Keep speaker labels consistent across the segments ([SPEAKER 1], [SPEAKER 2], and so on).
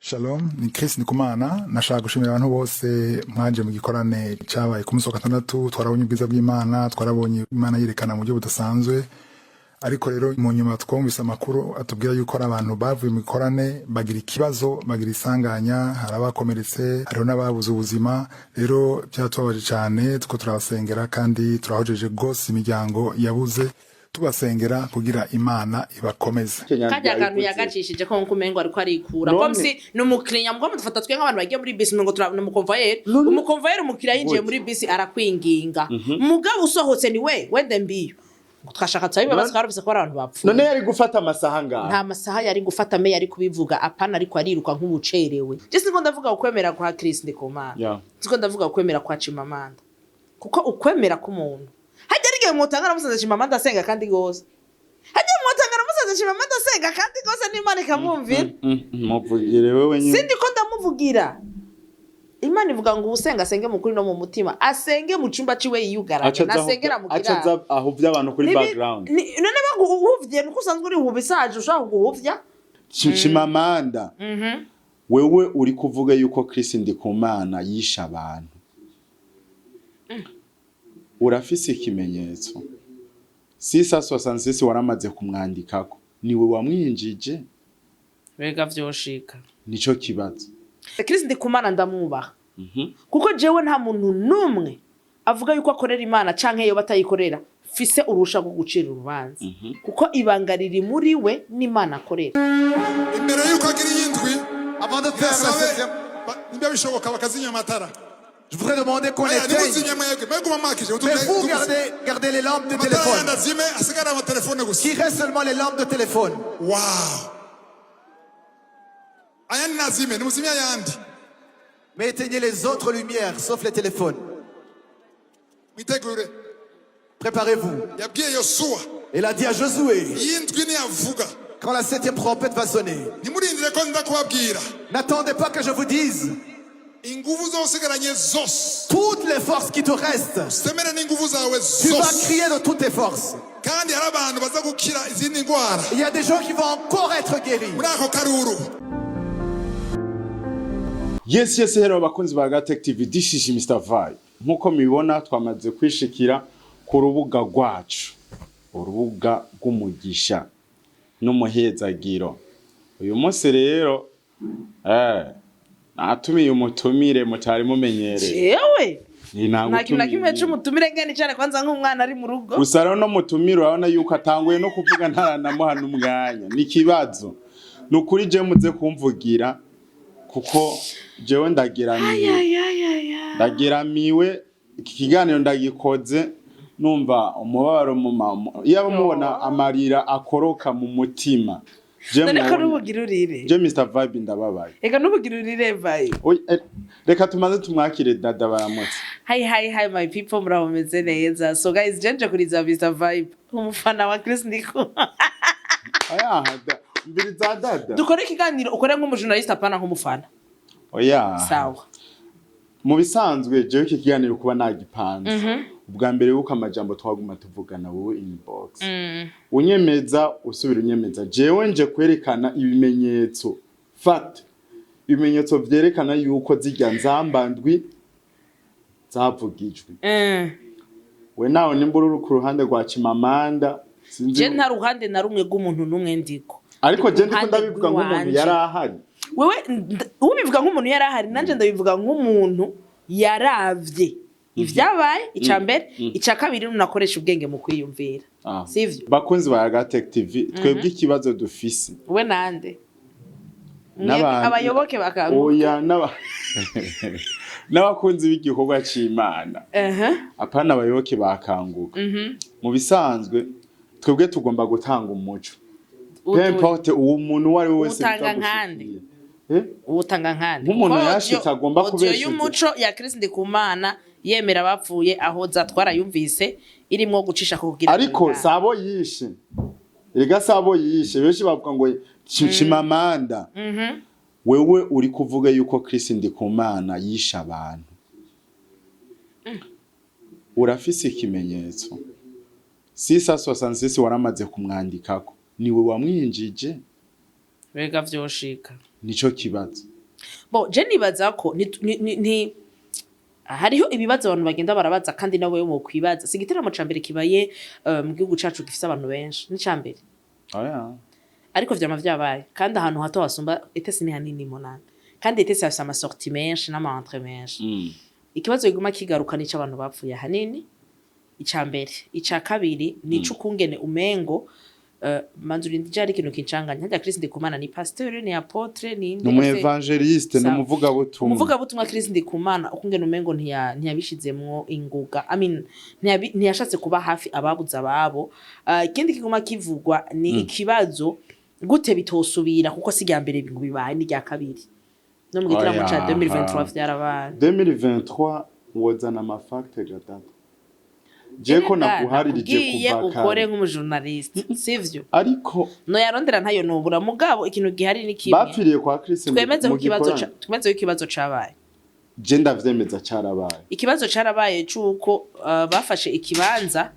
[SPEAKER 1] Shalom, ni Chris Ndikumana. Nashaka gushimira abantu bose mwaje mu gikorane cyabaye ku munsi wa gatandatu. Twarabonye ubwiza bw'Imana, twarabonye Imana yerekana mu buryo budasanzwe. Ariko rero mu nyuma twumvise amakuru atubwira yuko hari abantu bavuye mu gikorane bagira ikibazo, bagira isanganya, hari abakomeretse, hariho n'ababuze ubuzima. Rero byatubabaje cyane, tuko turabasengera kandi turahojeje rwose imiryango yabuze, tubasengera kugira Imana ibakomeze.
[SPEAKER 2] Kajya kantu yagacishije ko nkuko umengo ariko arikura comme si ni umukiriya mbwo mudufata twe nk'abantu bagiye muri bisi, ngo ni umukonvayeri. Umukonvayeri, umukiriya yinjiye muri bisi arakwinginga, mugabo usohotse ni we wende mbiyo ngo twashaka turabibaza, twarumvise ko ari abantu bapfuye.
[SPEAKER 3] None yari gufata amasaha ngaha?
[SPEAKER 2] Nta masaha yari gufata, me yari kubivuga apana ariko ariruka nk'ubucerewe. Je siniko ndavuga ukwemera kwa Chris Ndikumana, siko ndavuga ukwemera kwa Chimamanda, kuko ukwemera k'umuntu hajya ari igihe mwotanga namusanze Chimamanda asenga kandi gose, hajya mwotanga namusanze Chimamanda asenga kandi gose n'Imana ikamwumvira.
[SPEAKER 3] Muvugire wewe nyine.
[SPEAKER 2] Sindi ko ndamuvugira. Imana ivuga ngo uwusenga asenge mu kuri no mu mutima, asenge mu cumba ciwe yiyugaranye, nasengera mu
[SPEAKER 3] aca
[SPEAKER 2] kiraro.
[SPEAKER 3] Aza ahuvye abantu kuri background.
[SPEAKER 2] None baguhuvye nuko usanzwe uri hubisaje, ushobora kuguhuvya.
[SPEAKER 3] Chimamanda, wewe uri kuvuga yuko Chris Ndikumana yishe abantu, urafise ikimenyetso? 666 waramaze kumwandikako, niwe wamwinjije?
[SPEAKER 2] Bega vyoshika.
[SPEAKER 3] Nico kibazo.
[SPEAKER 2] Chris Ndikumana ndamwubaha, kuko jewe nta muntu n'umwe avuga yuko akorera Imana canke yo batayikorera fise urusha rwo gucira urubanza, kuko ibanga riri muri we n'Imana akorera.
[SPEAKER 1] Imbere y'uko agira iyindwi,
[SPEAKER 4] Avant de faire la
[SPEAKER 1] sabe
[SPEAKER 4] septième,
[SPEAKER 1] niba bishoboka bakazimya amatara.
[SPEAKER 4] Je voudrais demander qu'on
[SPEAKER 1] Aya,
[SPEAKER 4] éteigne.
[SPEAKER 1] nimuzimye mwebwe, mweguma mwakije.
[SPEAKER 4] Mais vous, gardez, gardez les lampes de
[SPEAKER 1] Amatara
[SPEAKER 4] téléphone.
[SPEAKER 1] yandi azime, hasigare amatelefone gusa.
[SPEAKER 4] Qui reste seulement les lampes de téléphone.
[SPEAKER 1] Wow, ayandi nazime, nimuzimye ayandi.
[SPEAKER 4] Mais éteignez les autres lumières, sauf les téléphones.
[SPEAKER 1] Mwitegure.
[SPEAKER 4] Préparez-vous.
[SPEAKER 1] Yabwiye Yosuwa,
[SPEAKER 4] Il a dit à Josué,
[SPEAKER 1] iyi ndwi niyavuga,
[SPEAKER 4] quand la septième trompette va sonner,
[SPEAKER 1] ntimurindire ko nza kubabwira,
[SPEAKER 4] n'attendez pas que je vous dise,
[SPEAKER 1] ingufu zosigaranye zose,
[SPEAKER 4] toutes les forces qui te restent,
[SPEAKER 1] usemere n'ingufu zawe
[SPEAKER 4] tu vas
[SPEAKER 1] zose.
[SPEAKER 4] Crier de toutes tes forces.
[SPEAKER 1] Kandi hari abantu baza gukira izindi ndwara.
[SPEAKER 4] Il y a des gens qui vont encore être guéris.
[SPEAKER 1] Muri ako karuru.
[SPEAKER 3] Yes, hello bakunzi ba Gatech TV, this is Mr. Vibe. Nkuko mubibona, twamaze kwishikira ku rubuga rwacu, urubuga rw'umugisha n'umuhezagiro. Uyu munsi rero natumiye umutumire mutari mumenyereye.
[SPEAKER 2] Jewe?
[SPEAKER 3] Ni
[SPEAKER 2] Nta kintu na kimwe
[SPEAKER 3] nagutumiye.
[SPEAKER 2] c'umutumire ngeni cane kwanza nk'umwana ari mu rugo.
[SPEAKER 3] Gusa rero no mutumire urabona yuko atanguye no kuvuga ntaranamuha n'umwanya. Ni ikibazo. Ni ukuri je muze kumvugira kuko jewe ndageramiwe. Ndageramiwe, iki kiganiro ndagikoze numva umubabaro mu mama. Iyo mubona amarira akoroka mu mutima. Je
[SPEAKER 2] None ko n'ubugira urire?
[SPEAKER 3] Je Mr Vibe ndababaye.
[SPEAKER 2] Eka n'ubugira urire vayi.
[SPEAKER 3] Oya, reka tumaze tumwakire, dada baramutse.
[SPEAKER 2] Hi, hi, hi my people, muraho, meze neza? So guys, jenje kuriza Mr Vibe, umufana wa Chris Ndiko.
[SPEAKER 3] Oya, mbiriza dada.
[SPEAKER 2] Dukore ikiganiro, ukore nk'umujournaliste apana nk'umufana.
[SPEAKER 3] Oya.
[SPEAKER 2] Sawa.
[SPEAKER 3] Mu bisanzwe jewe iki kiganiro kuba nagipanze, ubwa mbere yuko amajambo twaguma tuvugana wowe inbox, unyemeza, usubira unyemeza, jewe nje kwerekana ibimenyetso, fact, ibimenyetso vyerekana yuko zirya nzambandwi zavugijwe. We nawe nimba uri ku ruhande rwa Chimamanda, sinzi.
[SPEAKER 2] Je nta ruhande na rumwe rw'umuntu n'umwe ndiko.
[SPEAKER 3] Ariko je ndiko
[SPEAKER 2] Ruhande
[SPEAKER 3] ndabivuga nk'umuntu
[SPEAKER 2] rw'iwanje.
[SPEAKER 3] yari ahari.
[SPEAKER 2] Wewe ubivuga nk'umuntu yari ahari, nanje ndabivuga nk'umuntu yaravye ivyabaye. Ica mbere, ica kabiri, nunakoresha ubwenge mu kwiyumvira.
[SPEAKER 3] Ah.
[SPEAKER 2] Sivyo?
[SPEAKER 3] Bakunzi ba Gatech TV, twebwe ikibazo dufise
[SPEAKER 2] We nande? Mwebwe abayoboke bakanguka?
[SPEAKER 3] Oya, n'abakunzi b'igikorwa c'Imana, apana abayoboke bakanguka. Mu bisanzwe twebwe tugomba gutanga umuco, peu importe uwo muntu uwo ari we wese
[SPEAKER 2] Utanga
[SPEAKER 3] biza
[SPEAKER 2] nkande?
[SPEAKER 3] gushikira. Eh?
[SPEAKER 2] Utanga nkande?
[SPEAKER 3] Nk'umuntu
[SPEAKER 2] Kuko
[SPEAKER 3] yashitse agomba
[SPEAKER 2] audio
[SPEAKER 3] kubeshuza.
[SPEAKER 2] y'umuco ya Chris Ndikumana yemera abapfuye aho za twarayumvise, irimwo gucisha kugira
[SPEAKER 3] Ariko
[SPEAKER 2] ngo
[SPEAKER 3] sabo yishe, erega sabo yishe, benshi bavuga ngo Chimamanda, wewe uri kuvuga yuko Chris Ndikumana yishe abantu, urafise ikimenyetso? 666 waramaze kumwandikako, niwe wamwinjije?
[SPEAKER 2] Bega vyoshika.
[SPEAKER 3] Nico kibazo.
[SPEAKER 2] Bon, je nibaza ko hariho ibibazo abantu bagenda barabaza, kandi nawe mu kwibaza, si igiteramo ca mbere kibaye mu gihugu cacu gifise abantu benshi, ni ca mbere.
[SPEAKER 3] Oya.
[SPEAKER 2] Ariko vyama vyabaye, kandi ahantu hato hasumba ETS ni hanini monana, kandi ETS hafise ama sorties menshi n'ama entrées menshi. Ikibazo kiguma kigaruka nico abantu bapfuye ahanini, ica mbere. Ica kabiri ni ic'ukungene umengo manzu urindi ari ikintu kincanganya harya. Chris Ndikumana ni pasteur, ni apôtre, ni
[SPEAKER 3] Ni umu évangéliste, ni
[SPEAKER 2] Sawa.
[SPEAKER 3] umuvugabutumwa.
[SPEAKER 2] Umuvugabutumwa Chris Ndikumana, ukungene umengo ntiyabishizemwo inguga, I mean, ntiyashatse kuba hafi ababuze ababo. Ikindi kiguma kivugwa ni ikibazo gute bitosubira, kuko si irya mbere ngo bibaye, ni irya kabiri. No mu gitaramo ca
[SPEAKER 3] Oya.
[SPEAKER 2] 2023 vyarabaye.
[SPEAKER 3] 2023 wozana ama facts gatatu, je ko naguharirije
[SPEAKER 2] Nakubwiye
[SPEAKER 3] kuva
[SPEAKER 2] ukore
[SPEAKER 3] kare.
[SPEAKER 2] nk'umu journaliste, sivyo?
[SPEAKER 3] Ariko
[SPEAKER 2] no yarondera ntayo nubura, mugabo ikintu gihari ni kimwe.
[SPEAKER 3] Bapfiriye kwa Chris
[SPEAKER 2] Twemeze
[SPEAKER 3] mu
[SPEAKER 2] ko ikibazo
[SPEAKER 3] gikorane.
[SPEAKER 2] Twemeze ko ikibazo cabaye.
[SPEAKER 3] Je ndavyemeza, carabaye.
[SPEAKER 2] Ikibazo carabaye c'uko bafashe ikibanza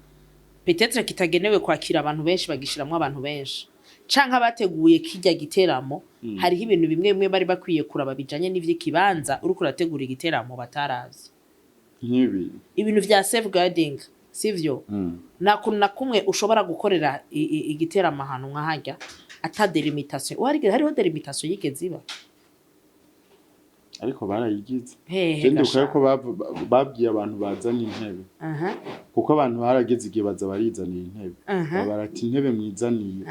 [SPEAKER 2] peut-être kitagenewe kwakira abantu benshi, bagishiramwo abantu benshi, canke abateguye kirya giteramo hariho ibintu bimwe bimwe bari bakwiye kuraba bijanye n'ivy'ikibanza uriko urategura igiteramo bataravye.
[SPEAKER 3] Nk'ibi?
[SPEAKER 2] Ibintu vya safeguarding, sivyo? Nta kuntu na kumwe ushobora gukorera igiteramo ahantu nka harya ata délimitation. Hariho délimitation yigeze iba?
[SPEAKER 3] Ariko barayigize.
[SPEAKER 2] Hehe?
[SPEAKER 3] Je ndibuka
[SPEAKER 2] Gasha.
[SPEAKER 3] yuko babwiye abantu bazana intebe, kuko abantu barageze igihe baza barizaniye intebe. Barati intebe mwizaniye,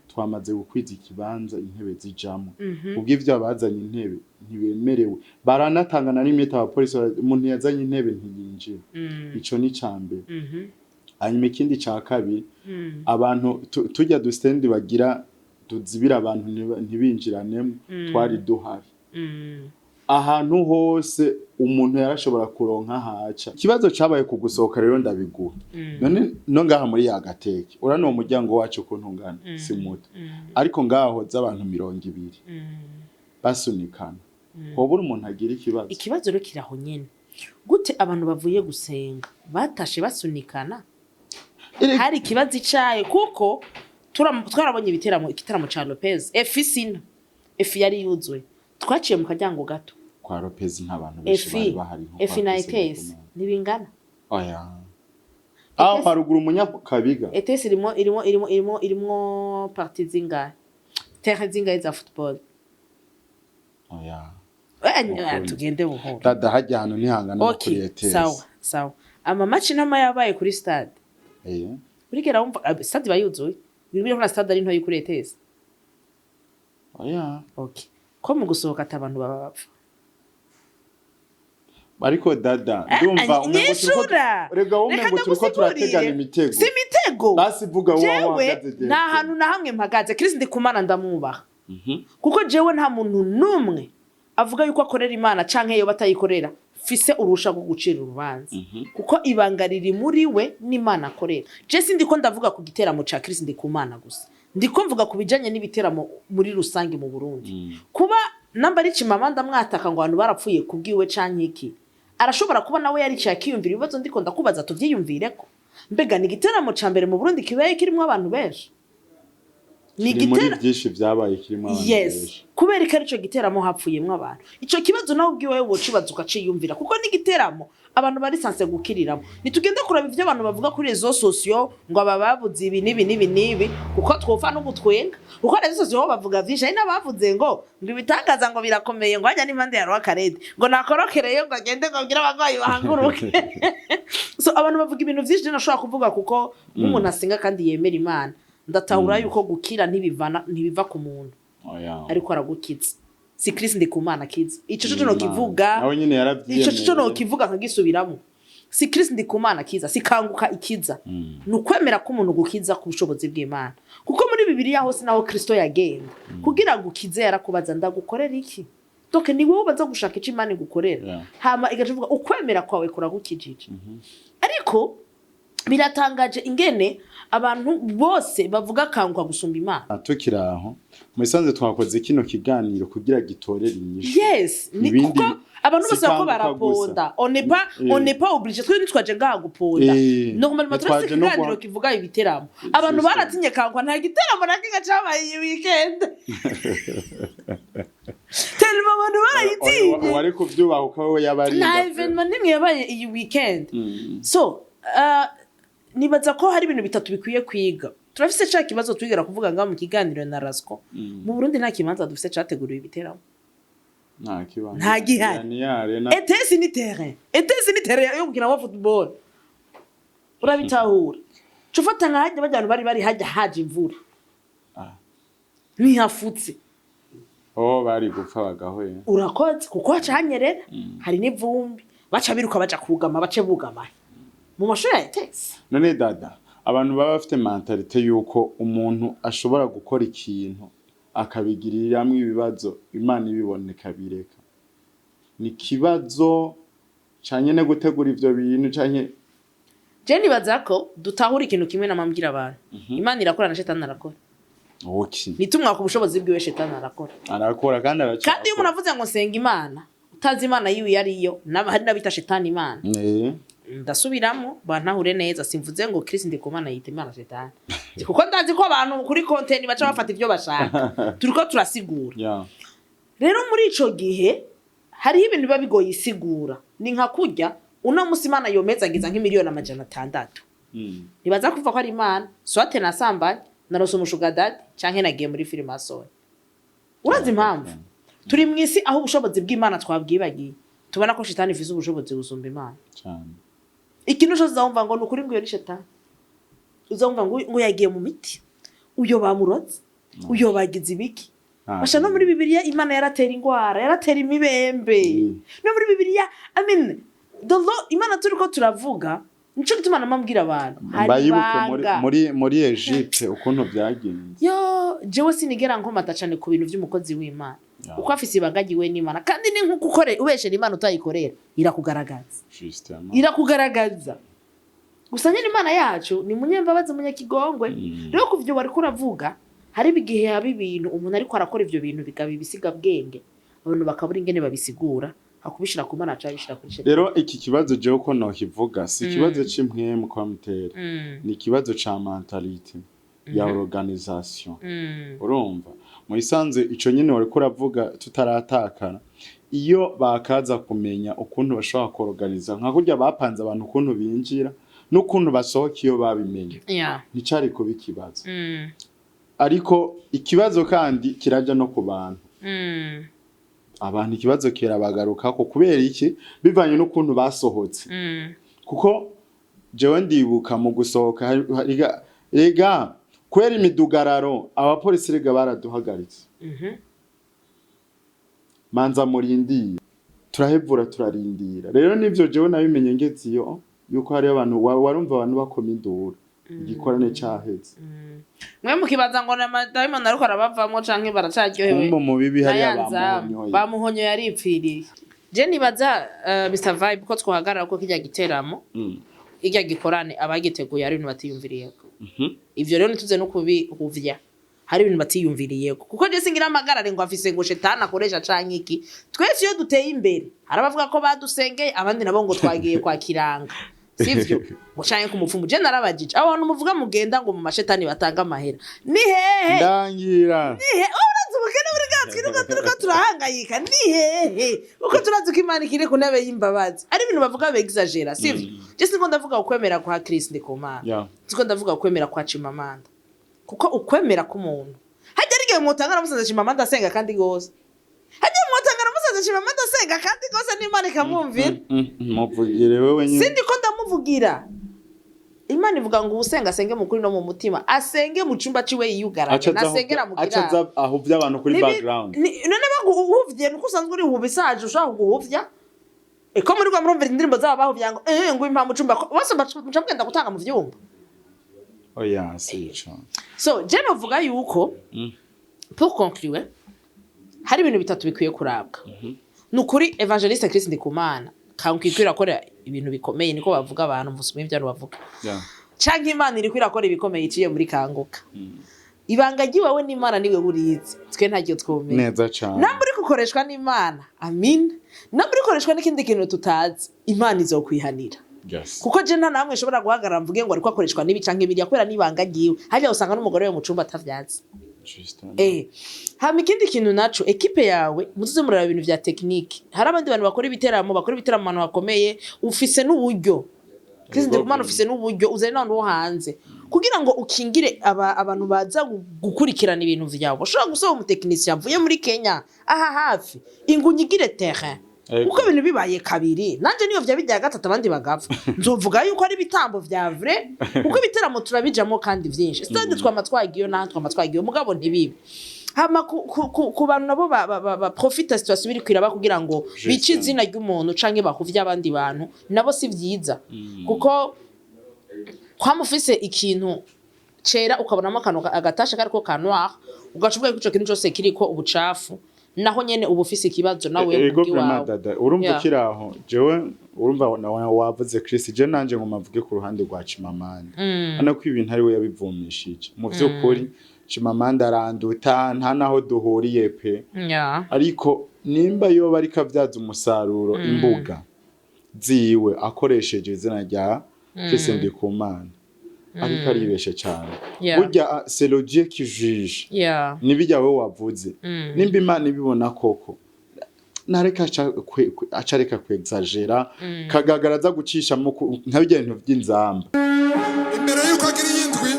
[SPEAKER 3] twamaze gukwiza ikibanza intebe zijamwo. Kubw'ivyo abazanye intebe ntibemerewe, baranatanga na rimwe abapolisi umuntu yazanye intebe ntiyinjira. Ico ni ca mbere. Hanyuma ikindi ca kabiri, abantu turya du stand bagira tuzibira abantu ntibinjiranemo, twari duhari. Ahantu hose umuntu yarashobora kuronka haca. Ikibazo cabaye ku gusohoka rero, ndabiguha. None no ngaha muri ya gateke, urano uwo muryango wacu ukuntu ungana, si muto, ariko ngaho z'abantu 20 basunikana, hobura umuntu agira ikibazo?
[SPEAKER 2] Ikibazo rero kiraho nyene: gute abantu bavuye gusenga batashe basunikana? Hari ikibazo icaye, kuko twarabonye ibiteramo, igitaramo ca Lopez Efi, sina Efi yari yuzuye, twaciye mu karyango gato.
[SPEAKER 3] Kwa Lopez nta bantu benshi
[SPEAKER 2] Efi
[SPEAKER 3] bari bahari nko kwa
[SPEAKER 2] Efi na
[SPEAKER 3] Chris
[SPEAKER 2] ETS
[SPEAKER 3] Ndikumana.
[SPEAKER 2] ntibingana.
[SPEAKER 3] Oya, aho haruguru umunyakabiga.
[SPEAKER 2] ETS irimo parties zingahe, terrain zingahe za football?
[SPEAKER 3] Oya.
[SPEAKER 2] Eh, tugende buhoro.
[SPEAKER 3] Dada, hajya ahantu ntihangana no kuri ETS.
[SPEAKER 2] Sawa sawa, ama match ntama yabaye kuri stade. Urigera wumva stade iba yuzuye? Birimo na stade ari ntoyi kuri ETS.
[SPEAKER 3] Oya.
[SPEAKER 2] Okay, ko mu gusohoka ati abantu baba bapfa?
[SPEAKER 3] Ariko dada, ndumva umengo turiko
[SPEAKER 2] Nyishura.
[SPEAKER 3] Rega wowe,
[SPEAKER 2] Reka
[SPEAKER 3] umengo turiko turategana
[SPEAKER 2] ndagusigurire.
[SPEAKER 3] imitego.
[SPEAKER 2] Si imitego.
[SPEAKER 3] Basi vuga wowe aho
[SPEAKER 2] Jewe
[SPEAKER 3] uhagaze
[SPEAKER 2] nta
[SPEAKER 3] direct.
[SPEAKER 2] hantu na hamwe mpagaze. Chris Ndikumana ndamwubaha, kuko jewe nta muntu n'umwe avuga yuko akorera Imana canke iyo batayikorera fise urusha rwo gucira urubanza, kuko ibanga riri muri we n'Imana akorera. Je sindiko ndavuga ku giteramo ca Chris Ndikumana gusa, ndiko mvuga ku bijanye n'ibiteramo muri rusange mu Burundi. Kuba namba ari Chimamanda mwataka ngo abantu barapfuye kubwiwe canke iki, arashobora kuba nawe yaricaye akiyumvira ibibazo ndiko ndakubaza. Tuvyiyumvireko: mbega ni igiteramo ca mbere mu Burundi kibaye kirimwo abantu benshi? Ni
[SPEAKER 3] Kiri muri
[SPEAKER 2] igitera
[SPEAKER 3] byinshi vyabaye kirimo abantu
[SPEAKER 2] Yes.
[SPEAKER 3] benshi.
[SPEAKER 2] Kubera ko arico giteramo hapfuyemwo abantu, ico kibazo nawe ubwiwe wocibaza ukaciyumvira, kuko n'igiteramo abantu bari censés gukiriramo. Ntitugende kuraba ivyo abantu bavuga kuri réseaux sociaux ngo aba babuze ibi n'ibi n'ibi n'ibi, kuko twopfa no gutwenga, kuko réseaux sociaux bavuga vyinshi. Hari n'abavuze ngo ibitangaza ngo birakomeye, ngo hajya n'impande ya Rwakarede, ngo nakorokereyo, ngo agende, ngo abwire abagwayi bahaguruke. So abantu bavuga ibintu vyinshi. Rero nashobora kuvuga, kuko nk'umuntu asenga kandi yemera Imana, ndatahura yuko gukira ntibivana, ntibiva ku muntu.
[SPEAKER 3] Oya.
[SPEAKER 2] Ariko aragukiza, si Chris Ndikumana akiza. Ico co
[SPEAKER 3] Imana.
[SPEAKER 2] nokivuga.
[SPEAKER 3] Nawe nyine
[SPEAKER 2] Ico co
[SPEAKER 3] yaravyiyemeye.
[SPEAKER 2] nokivuga nkagisubiramwo: si Chris Ndikumana akiza, si Kanguka ikiza, ni ukwemera ko umuntu gukiza ku bushobozi bw'Imana. Kuko muri Bibiliya hose naho Kristo yagenda kugira ngo ukize, yarakubaza: "Ndagukorera iki?" Donc ni wowe ubanza gushaka ico Imana igukorera. Hama igaca ivuga: "Ukwemera kwawe kuragukijije." Ariko biratangaje ingene abantu bose bavuga Kanguka gusumba Imana.
[SPEAKER 3] Tukiri aho, mu isanzwe twakoze kino kiganiro kugira gitorere inyishu.
[SPEAKER 2] Yes, ni
[SPEAKER 3] Ibindi
[SPEAKER 2] kuko abantu
[SPEAKER 3] si
[SPEAKER 2] bose bako
[SPEAKER 3] Kanguka
[SPEAKER 2] baraponda.
[SPEAKER 3] gusa.
[SPEAKER 2] On n'est pas on n'est pas obligé, twe ntitwaje ngaha guponda. Normalement turafise
[SPEAKER 3] Ntitwaje no
[SPEAKER 2] ikiganiro kivuga ibiteramo. Abantu
[SPEAKER 3] System.
[SPEAKER 2] baratinye Kanguka, nta giteramo na kimwe cabaye iyi weekend, tellement abantu
[SPEAKER 3] Oya,
[SPEAKER 2] Narabitinye.
[SPEAKER 3] Wari kuvyubaha uko we yaba ari.
[SPEAKER 2] Nta événement n'imwe yabaye iyi weekend. So nibaza ko hari ibintu bitatu bikwiye kwiga. Turafise ca kibazo twigera kuvuga ngaho mu kiganiro na Rasco: mu Burundi nta kibanza dufise categuriwe ibiteramo.
[SPEAKER 3] Nta kibanza.
[SPEAKER 2] Nta gihari.
[SPEAKER 3] Ni arena.
[SPEAKER 2] ETS ni terrain, ETS ni terrain yo gukinamo football. Urabitahura? Ca ufata nka hajya bajya, abantu bari hajya haje imvura, ntihafutse.
[SPEAKER 3] Oh, bari gupfa bagahwera.
[SPEAKER 2] Urakoze, kuko haca hanyerera, hari n'ivumbi, baca biruka baja kugama, bace bugama mu mashuri ya ETS.
[SPEAKER 3] None dada, abantu baba bafite mentalité yuko umuntu ashobora gukora ikintu akabigiriramwo ibibazo, Imana ibiboneka bireka, ni ikibazo canye no gutegura ivyo bintu canke?
[SPEAKER 2] Je nibaza ko dutahura ikintu kimwe namambwira abantu: Imana irakora na Shetani arakora. Nitumwaka ubushobozi bwiwe, Shetani arakora.
[SPEAKER 3] Arakora kandi araca.
[SPEAKER 2] Kandi iyo umuntu avuze ngo nsenga Imana, utazi Imana yiwe iyo ariyo, hari n'abita Shetani Imana. Ndasubiramo, bantahure neza: simvuze ngo Chris Ndikumana yita Imana Shetani, kuko ndazi ko abantu kuri content baca bafata ibyo bashaka. Turiko turasigura. Rero muri ico gihe hariho ibintu biba bigoye isigura. Ni nka kurya uno musi Imana yomezagiza nk'imiliyoni 600, ntibaza kuva ko ari Imana, soit nasambanye, narose umu sugar daddy, canke nagiye muri filimasoni. Urazi impamvu? Turi mu isi aho ubushobozi bw'Imana twabwibagiye, tubona ko Shitani ifise ubushobozi gusumba Imana.
[SPEAKER 3] Cane.
[SPEAKER 2] Ikintu cyose uzumva ngo ni ukuri ngo iyo ni Shetani, uzumva ngo yagiye mu miti, uyo bamuroze, uyo bagize ibiki. Basha, no muri Bibiliya Imana yaratera ingwara, yaratera imibembe. No muri Bibiliya, I mean, the Lord, Imana turiko turavuga, nico gituma namambwira abantu hari
[SPEAKER 3] Bayibuke muri
[SPEAKER 2] ibanga.
[SPEAKER 3] muri Egypte ukuntu byagenze.
[SPEAKER 2] Yo, jewe sinigera nkomata cane ku bintu vy'umukozi w'Imana, kuko afise ibanga ryiwe n'Imana. Kandi ni nkuko ukore ubeshera Imana, utayikorera irakugaragaza.
[SPEAKER 3] Justement.
[SPEAKER 2] Irakugaragaza. Gusa nyine Imana yacu ni munyembabazi, munyakigongwe. Rero kuvyo wariko uravuga, hari igihe haba ibintu umuntu ariko arakora ivyo bintu bikaba ibisigabwenge, abantu bakabura ingene babisigura, hakubishira ku Mana aca babishira kuri Shetani.
[SPEAKER 3] Rero iki kibazo jewe ko nokivuga, si ikibazo c'impwemu kwa mutera, ni ikibazo ca mentalité ya organisation. Urumva, mu isanze ico nyene wariko uravuga tutaratakara, iyo bakaza kumenya ukuntu bashobora kuorganiza, nka kurya bapanze abantu ukuntu binjira n'ukuntu basohoka, iyo babimenye, nticari kuba ikibazo. Ariko ikibazo kandi kiraja no ku bantu. Abantu ikibazo kirabagarukako. Kubera iki? Bivanye n'ukuntu basohotse. Kuko jewe ndibuka mu gusohoka rega kubera imidugararo, abapolisi rega baraduhagaritse. Manza murindire, turahevura, turarindira. Rero nivyo jewe nabimenye ngeze iyo, yuko hariyo abantu warumva abantu bakoma induru igikorane caheze.
[SPEAKER 2] Mwe mukibaza ngo na dayimoni ariko arabavamwo canke baracaryohewe.
[SPEAKER 3] Kumbe mu bibi hariya
[SPEAKER 2] Nayanza
[SPEAKER 3] bamuhonyoye.
[SPEAKER 2] Bamuhonyoye, aripfiriye. Je nibaza, Mr Vibe, ko twahagarara ko kirya giteramo, irya gikorane, abagiteguye ari ibintu batiyumviriyeko. Ivyo rero ntituze no kubihuvya, hari ibintu batiyumviriyeko, kuko je singira amagarare ngo afise ngo Shetani akoresha canke iki. Twese iyo duteye imbere, hari abavuga ko badusengeye, abandi nabo ngo twagiye kwa kiranga, sivyo, ngo canke ku mupfumu. Je narabajije abo bantu muvuga mugenda ngo mu mashetani batanga amahera, ni hehe?
[SPEAKER 3] Ndangira.
[SPEAKER 2] Nihe? Urazi ubukene buri bwatwi, nuko turiko turahangayika, ni hehe? Uko turazi ko Imana ikiri ku ntebe y'imbabazi, ari ibintu bavuga begizagera, sivyo? Je siniko ndavuga ukwemera kwa Chris Ndikumana, siko ndavuga ukwemera kwa Chimamanda, kuko ukwemera k'umuntu, hajya ari igihe mwotanga namusanze Chimamanda asenga kandi gose, hajya mwotanga namusanze Chimamanda asenga kandi gose n'Imana ikamwumvira.
[SPEAKER 3] Muvugire wewe nyine.
[SPEAKER 2] Sindi ko ndamuvugira. Imana ivuga ngo uwusenga asenge mu kuri no mu mutima, asenge mu cumba ciwe yiyugaranye,
[SPEAKER 3] Aca aza
[SPEAKER 2] nasengera mu
[SPEAKER 3] aca
[SPEAKER 2] kiraro.
[SPEAKER 3] aza ahuvye abantu kuri background.
[SPEAKER 2] None baguhuvye nuko usanzwe uri hubisaje, ushobora kuguhuvya eko muri rwa murumvira indirimbo zabo bahuvya ngo impa mu cumba bose muca mugenda gutanga mu vyumba.
[SPEAKER 3] Oya, si ico.
[SPEAKER 2] So je novuga yuko, pour conclure, hari ibintu bitatu bikwiye kurabwa. Ni ukuri, Évangéliste Chris Ndikumana kankwikwi irakora ibintu bikomeye, niko bavuga abantu, mvusumwe ibyo bavuga, canke Imana iriko irakora ibikomeye iciye muri Kanguka. Ibanga ry'iwawe n'Imana niwe burizi, twe ntaryo twomenya.
[SPEAKER 3] Neza cane.
[SPEAKER 2] Namba uri gukoreshwa n'Imana, amin. Namba uri gukoreshwa n'ikindi kintu tutazi, Imana izokwihanira. Kuko je nta namwe nshobora guhagarara mvuge ngo ariko akoreshwa n'ibi canke biriya, kubera n'ibanga ryiwe. Harya usanga n'umugore we mu cumba atavyazi.
[SPEAKER 3] Justement.
[SPEAKER 2] Hama ikindi kintu naco, équipe yawe muzuze muraraba ibintu vya technique. Hari abandi bantu bakora ibiteramo ahantu hakomeye, ufise n'uburyo. Chris Ndikumana, ufise n'uburyo, uzane n'abantu bo hanze kugira ngo ukingire abantu baza gukurikirana ibintu vyawe. Ushobora gusaba umutekinisiye avuye muri Kenya aha hafi ingunyigire terrain. Kuko ibintu bibaye kabiri, nanje niyo vya bijya gatatu abandi bagapfa, nzovuga yuko ari ibitambo vya vrai, kuko ibiteramo turabijamo kandi vyinshi, stade twama twagiyo, naho twama twagiyo, mugabo ntibibe. Hama ku bantu nabo ba profita situation biri kwiraba kugira ngo bice izina ry'umuntu canke bahuvye abandi bantu, nabo si vyiza, kuko kwama ufise ikintu cera ukabonamo akantu agatashe kariko ka noir, ugaca uvuga ko ico kintu cose kiriko ubucafu, naho nyene uba ufise ikibazo nawe
[SPEAKER 3] Ego,
[SPEAKER 2] kubw'iwawe.
[SPEAKER 3] vraiment, dada, urumva, ukiri aho, jewe urumva nawe wavuze Chris, je nanje ngo mavuge ku ruhande rwa Chimamanda hano ko ibintu ari we yabivumishije. Mu vy'ukuri Chimamanda aranduta, nta naho duhuriye pe. Ariko nimba yoba ariko avyaza umusaruro imbuga ziwe akoresheje izina rya Chris Ndikumana, ariko aribeshe cane. Burya c'est le Dieu qui juge. Nibijya wowe wavuze, nimba Imana ibibona koko, nareka aca areka kwexagera kagagaraza gucishamo nka bijya bintu by'inzamba.
[SPEAKER 1] Imbere y'uko agira iyindwi,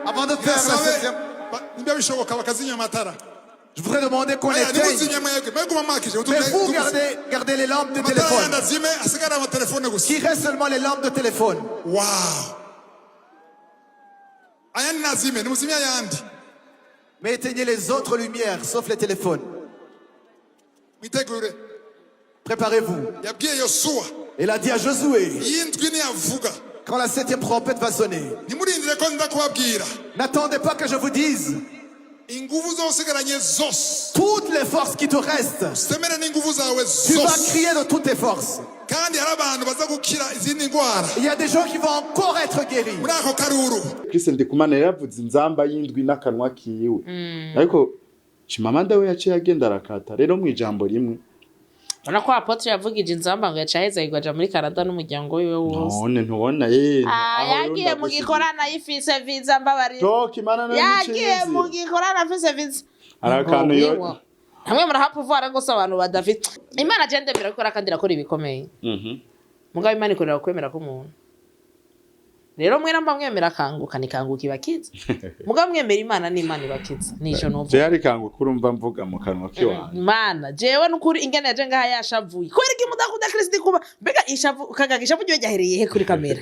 [SPEAKER 4] Avant de faire la
[SPEAKER 1] yasabe
[SPEAKER 4] septième,
[SPEAKER 1] nimba bishoboka bakazimya amatara.
[SPEAKER 4] je voudrais demander qu'on
[SPEAKER 1] Aya,
[SPEAKER 4] éteigne.
[SPEAKER 1] nimuzimye mwebwe, mwebwe mwakije.
[SPEAKER 4] Mais vous, gardez, gardez les lampes de
[SPEAKER 1] Amatara
[SPEAKER 4] téléphone.
[SPEAKER 1] yandi azime, hasigare amatelefone gusa.
[SPEAKER 4] Qui reste seulement les lampes de téléphone.
[SPEAKER 1] Wow, ayandi nazime, nimuzimye ayandi.
[SPEAKER 4] Mais éteignez les autres lumières, sauf les téléphones.
[SPEAKER 1] Mwitegure.
[SPEAKER 4] Préparez-vous.
[SPEAKER 1] Yabwiye Yosuwa,
[SPEAKER 4] Il a dit à Josué,
[SPEAKER 1] iyindwi niyavuga,
[SPEAKER 4] quand la septième trompette va sonner,
[SPEAKER 1] ntimurindire ko nza kubabwira,
[SPEAKER 4] n'attendez pas que je vous dise,
[SPEAKER 1] ingufu zosigaranye zose,
[SPEAKER 4] toutes les forces qui te restent,
[SPEAKER 1] semere n'ingufu zawe
[SPEAKER 4] tu vas
[SPEAKER 1] zose,
[SPEAKER 4] crier de toutes tes forces.
[SPEAKER 1] Kandi hari abantu baza gukira izindi ndwara
[SPEAKER 4] Il y a des gens qui vont encore être guéris.
[SPEAKER 1] Muri ako karuru.
[SPEAKER 3] Chris Ndikumana yaravuze inzamba y'indwi n'akanwa kiwe, ariko Chimamanda we yaciye agenda arakata. Rero mu ijambo rimwe,
[SPEAKER 2] Ubona ko apôtre yavugije inzamba ngo yaca aheza aja muri Canada n'umuryango wiwe wose.
[SPEAKER 3] None ntubona ye?
[SPEAKER 2] Ah,
[SPEAKER 3] Aho rero
[SPEAKER 2] yagiye mu
[SPEAKER 3] ndagushyigikiye.
[SPEAKER 2] gikorana yifise visa, mbabarira.
[SPEAKER 3] Toka, Imana nayo
[SPEAKER 2] Yagiye mu
[SPEAKER 3] niciye.
[SPEAKER 2] gikorana afise visa.
[SPEAKER 3] Hari akantu
[SPEAKER 2] Hamwe murahapuvuara rwose abantu badafite Imana. Je ndemera gukora kandi irakora ibikomeye. Mugabo Imana ikorera kwemera k'umuntu. Rero mwe namba mwemera Kanguka, ni Kanguka ibakiza. Mugabo mwemera Imana, ni Imana ibakiza, nico nuvuga.
[SPEAKER 3] Je hari kanguka, urumva, mvuga mu kanwa kiwanje.
[SPEAKER 2] Mana, jewe nukuri ingene yaje ngaha yashavuye, kubera iki mudakunda Kristo kuba mbega ishavu kagaga, ishavu ryo ryahereye he kuri kamera?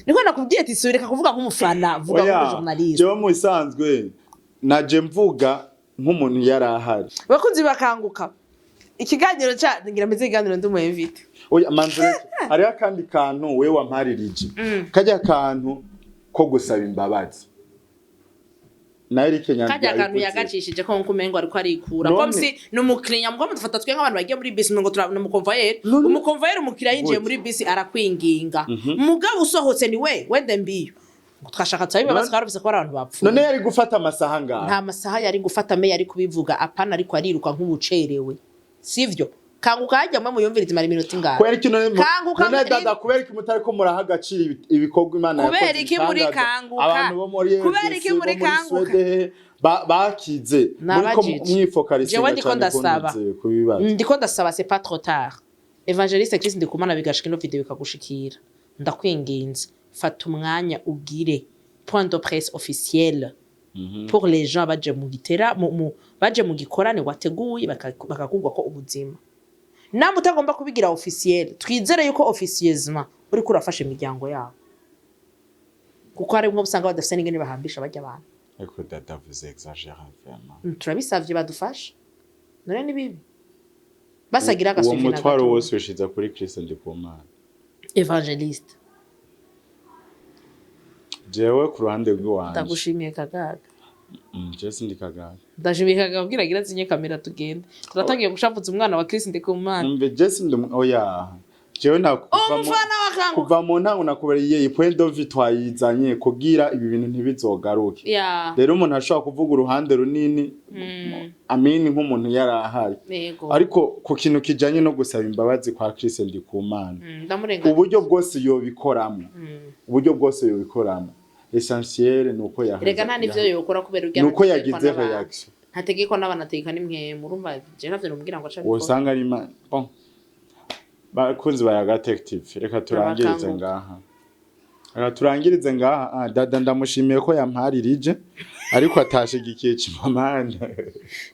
[SPEAKER 2] Niko nakubwiye ati subireka kuvuga nk'umufana, vuga
[SPEAKER 3] Oya,
[SPEAKER 2] nk'umujournaliste.
[SPEAKER 3] Jewe mu bisanzwe naje mvuga nk'umuntu yari ahari.
[SPEAKER 2] Bakunzi bakanguka, ikiganiro ca ngira meze ikiganiro ndi umu invité.
[SPEAKER 3] Oya, manzureke, hariho akandi kantu we wamparirije, kajya kantu ko gusaba imbabazi na Eric Nyandwi
[SPEAKER 2] Kajya kantu
[SPEAKER 3] yabivuze.
[SPEAKER 2] Yagacishije ko nkuko umengo ariko arikura
[SPEAKER 3] None-
[SPEAKER 2] comme si ni umukiriya, mugo mudufata twe nk'abantu bagiye muri bisi, ngo ni umukonvoyeri.
[SPEAKER 3] None-
[SPEAKER 2] Umukonvoyeri, umukiriya yinjiye
[SPEAKER 3] Gute?
[SPEAKER 2] muri bisi arakwinginga, mugabo usohotse ni we wende mbiyo ngo twashaka tusabe imbabazi,
[SPEAKER 3] None-
[SPEAKER 2] twarumvise ko ari abantu bapfuye.
[SPEAKER 3] None yari gufata amasaha ngaha?
[SPEAKER 2] Nta masaha yari gufata, me yari kubivuga apana ariko ariruka nk'ubucerewe, sivyo? Kanguka hajya mwe muyumvirize, imara iminota ingahe?
[SPEAKER 3] Kubera iki none
[SPEAKER 2] Kanguka
[SPEAKER 3] none dada, kubera iki mutari ko muraha agaciro ibikorwa Imana yakoze,
[SPEAKER 2] Kubera iki muri
[SPEAKER 3] ibitangaza?
[SPEAKER 2] Kanguka?
[SPEAKER 3] Abantu bo muri
[SPEAKER 2] Kubera
[SPEAKER 3] RDC,
[SPEAKER 2] iki muri
[SPEAKER 3] bo muri
[SPEAKER 2] Kanguka?
[SPEAKER 3] Swede bakize, muriko
[SPEAKER 2] Nabajije.
[SPEAKER 3] mwifokalisinga
[SPEAKER 2] Jewe ndiko
[SPEAKER 3] cyane
[SPEAKER 2] ndasaba.
[SPEAKER 3] ku bibazo.
[SPEAKER 2] Ndiko ndasaba, c'est pas trop tard. Évangéliste Chris Ndikumana, bigashika ino video bikagushikira, ndakwinginze, fata umwanya ugire point de presse officiel pour les gens baje mu gitera baje mu gikorane wateguye, bakakugwa ko ubuzima. Namwe utagomba kubigira officiel, twizere yuko officieusement uriko urafasha imiryango yabo, kuko hari nko usanga badafise n'ingene bahambisha bajya abantu.
[SPEAKER 3] Ariko dada, vous exagérez vraiment.
[SPEAKER 2] Turabisavye badufashe. None ni bibi basagira
[SPEAKER 3] Uwo
[SPEAKER 2] agasuivi na
[SPEAKER 3] mutwaro
[SPEAKER 2] gato.
[SPEAKER 3] wose ushiza kuri Chris Ndikumana?
[SPEAKER 2] Évangéliste.
[SPEAKER 3] Jewe ku ruhande rw'iwanje,
[SPEAKER 2] Ndagushimiye kagaga.
[SPEAKER 3] Je sindi kagaga.
[SPEAKER 2] Ndashimiye kagaga kugira agira azinye kamera tugende, turatangiye gushavuza umwana wa Chris Ndikumana.
[SPEAKER 3] Mbe je sindi oya, jewe nta kuva mu
[SPEAKER 2] Umufana wa Kanguka.
[SPEAKER 3] Kuva mu ntango nakubariye iyi point de vue twayizanye kugira ibi bintu ntibizogaruke. Rero umuntu ashobora kuvuga uruhande runini, amini nk'umuntu yari ahari, ariko ku kintu kijanye no gusaba imbabazi kwa Chris Ndikumana,
[SPEAKER 2] Ndamurenganya.
[SPEAKER 3] uburyo bwose yobikoramo, uburyo bwose yobikoramo, essentiel ni uko
[SPEAKER 2] Rega nta n'ivyo yokora kubera urya
[SPEAKER 3] nuko
[SPEAKER 2] ntatekwa
[SPEAKER 3] yagize
[SPEAKER 2] n'abantu.
[SPEAKER 3] réaction.
[SPEAKER 2] Ntategekwa n'abantu, ategeka n'impwemu. Urumva je ntavyo nomubwira ngo aca abikora.
[SPEAKER 3] Wosanga ari bon, bakunzi ba Yaga Tech TV, reka turangirize
[SPEAKER 2] Turabakanguka.
[SPEAKER 3] ngaha, reka turangirize ngaha. Ah, dada ndamushimiye ko yamparirije, ariko atashigikiye Chimamanda.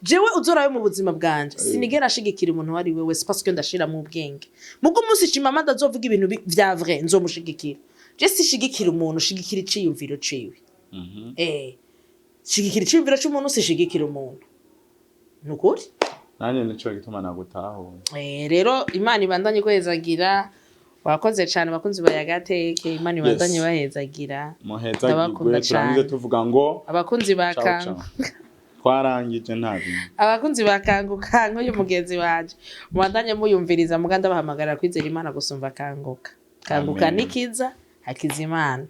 [SPEAKER 2] Jewe uzorabe mu buzima bwanje, sinigera nshigikira umuntu uwo ari we wese, parce que ndashiramo ubwenge. Mugo umunsi Chimamanda azovuga ibintu vya vrai, nzomushigikira. Je sishigikira umuntu, shigikira iciyumviro ciwe. Shigikira iciyumviro c'umuntu, sishigikira umuntu, nukuri.
[SPEAKER 3] Nanjye nico gituma nagutahuye.
[SPEAKER 2] Rero Imana ibandanye guhezagira. Wakoze cane, bakunzi ba Yagateke, Imana ibandanye bahezagira.
[SPEAKER 3] Muhezagirwe.
[SPEAKER 2] Ndabakunda
[SPEAKER 3] Turangize
[SPEAKER 2] cane.
[SPEAKER 3] tuvuga ngo
[SPEAKER 2] Abakunzi ba
[SPEAKER 3] ciao.
[SPEAKER 2] Kangu.
[SPEAKER 3] Ciao, twarangije, nta bintu.
[SPEAKER 2] Abakunzi ba Kanguka, nk'uyu mugenzi wanje, mubandanye muyumviriza. Muga ndabahamagarira kwizera Imana gusumba Kanguka. Kanguka
[SPEAKER 3] Amen.
[SPEAKER 2] nikiza, hakiza Imana.